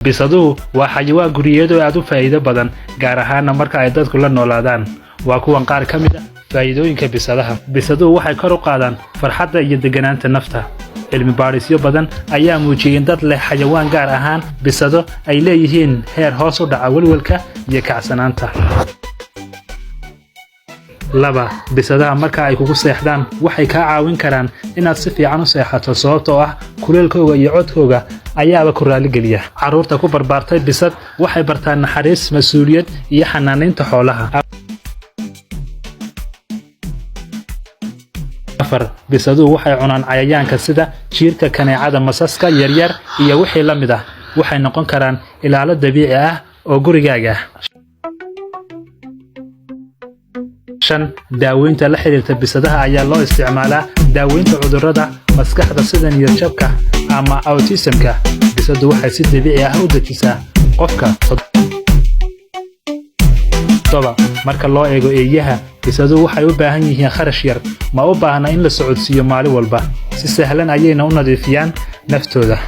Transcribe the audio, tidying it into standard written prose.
Bisaduhu waa xayawaan guriyeed oo aad u faa'iido badan, gaar ahaana marka ay dadku la noolaadaan. Waa kuwan qaar ka mid ah faa'iidooyinka bisadaha. Bisaduhu waxay kor u qaadaan farxadda iyo degganaanta nafta. Cilmi baadhisyo badan ayaa muujiyey in dad leh xayawaan, gaar ahaan bisado, ay leeyihiin heer hoos u dhaca welwelka iyo kacsanaanta. 2, bisadaha marka ay kugu seexdaan waxay kaa caawin karaan inaad si fiican u seexato, sababtoo ah kuleelkooga iyo codkooga ayaaba ku raaligeliya. Carruurta ku barbaartay bisad waxay bartaan naxariis, mas-uuliyad iyo xanaanaynta xoolaha. 4, bisaduhu waxay cunaan cayayaanka sida jiirka, kaneecada, masaska yaryar iyo wixii la mid ah. Waxay noqon karaan ilaalo dabiici ah oo gurigaaga. 5, daaweynta la xiriirta bisadaha ayaa loo isticmaalaa daaweynta cudurrada maskaxda sida niyadjabka ama autism-ka. Bisadu waxay si dabiici ah u dejisaa qofka. 7, marka loo eego eeyaha, bisaduhu waxay u baahan yihiin kharash yar. Ma u baahna in la socodsiiyo maalin walba. Si sahlan ayayna u nadiifiyaan naftooda.